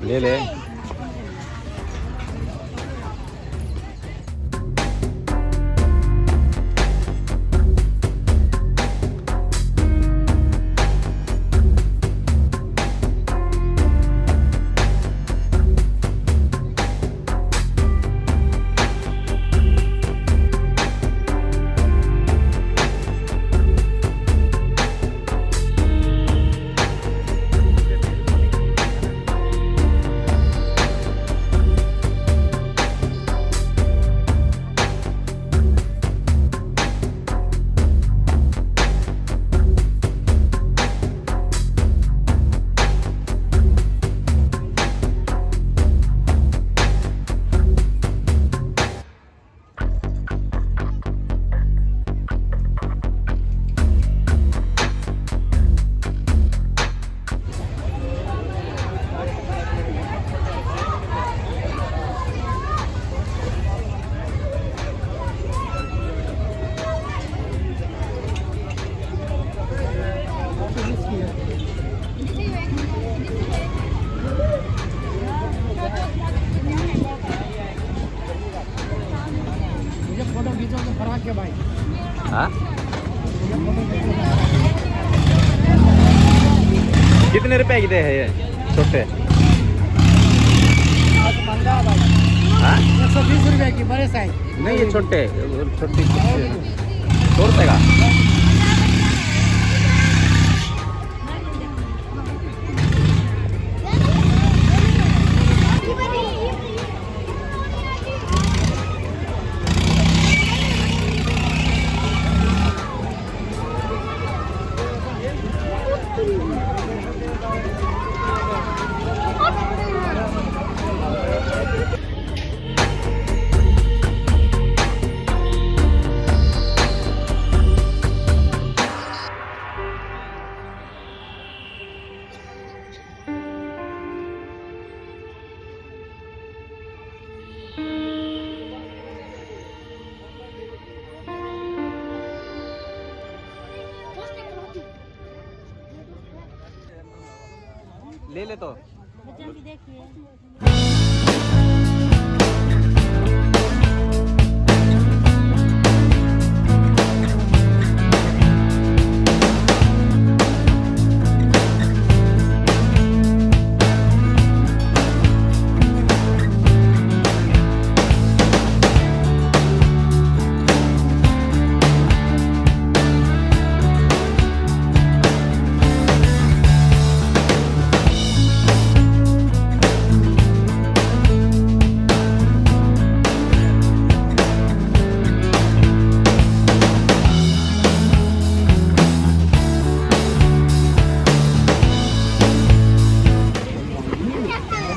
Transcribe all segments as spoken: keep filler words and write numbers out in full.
ले ले। मुझे फोटो खींचो तो फराक के भाई। हाँ? कितने रुपए की दे है ये छोटे? आज महंगा है भाई। हाँ? एक सौ बीस रुपए की, बड़े साइज। नहीं, ये छोटे, छोटी, छोटी। सौ रुपए का। ले ले तो। बच्चा भी देखिए।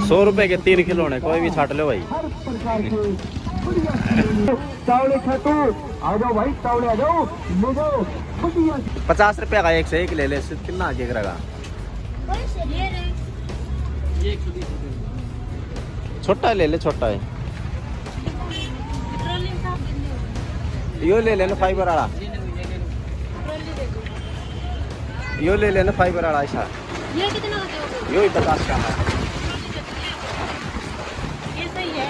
सौ रुपए के तीन खिलौने, कोई भी छाट लो भाई। तावड़े खातू, आ जाओ भाई, तावड़े आ जाओ, ले जाओ, बढ़िया। पचास रुपया का एक से एक ले ले, सिर्फ कितना आगे करेगा? छोटा ले ले, छोटा है। यो ले लेना फाइबर वाला, यो ले लेना फाइबर वाला ऐसा। ये कितना हो गया? यो ही पचास का है। ये सही है।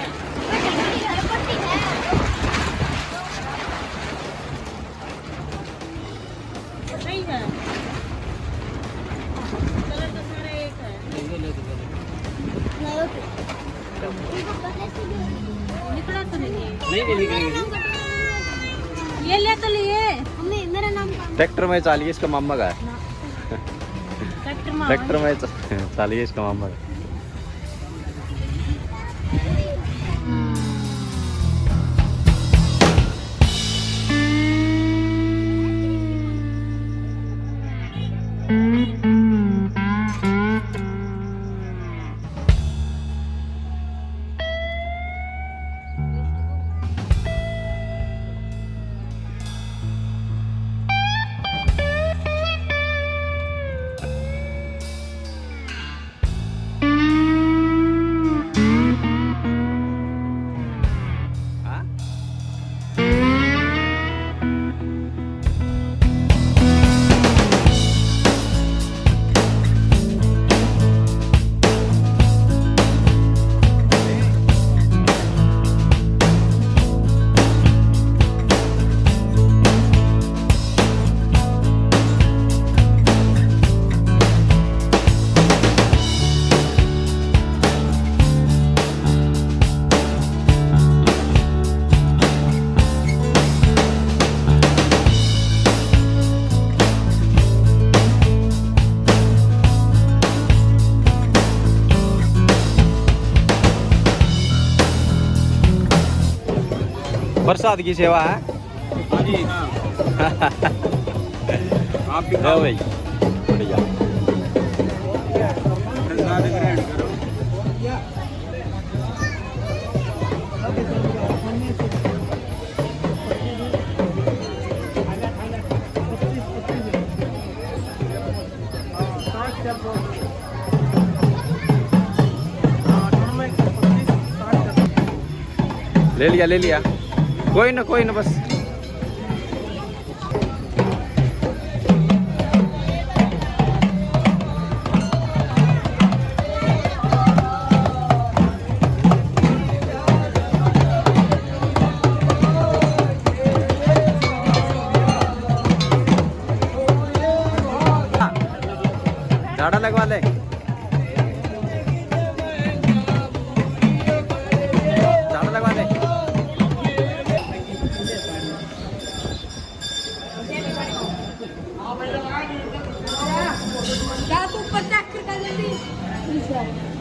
सही है। कलर तो सारे एक है। निकला तो नहीं है। नहीं, नहीं, निकलेगी। ये ले तो लिए। मम्मी, मेरा नाम काम ट्रैक्टर में चालिए, इसका मामा का है। ना। ट्रैक्टर में ट्रैक्टर में च-, चालिए, इसका मामा का। प्रसाद की सेवा है। हाँ जी, हाँ। आप भी लो खाओ। भाई, बढ़िया। प्रसाद ग्रहण करो। ले लिया, ले लिया। कोई ना, कोई ना, बस। झाड़ा लगवा ले, झाड़ा लगवा ले। जा तू ऊपर चेक कर जल्दी।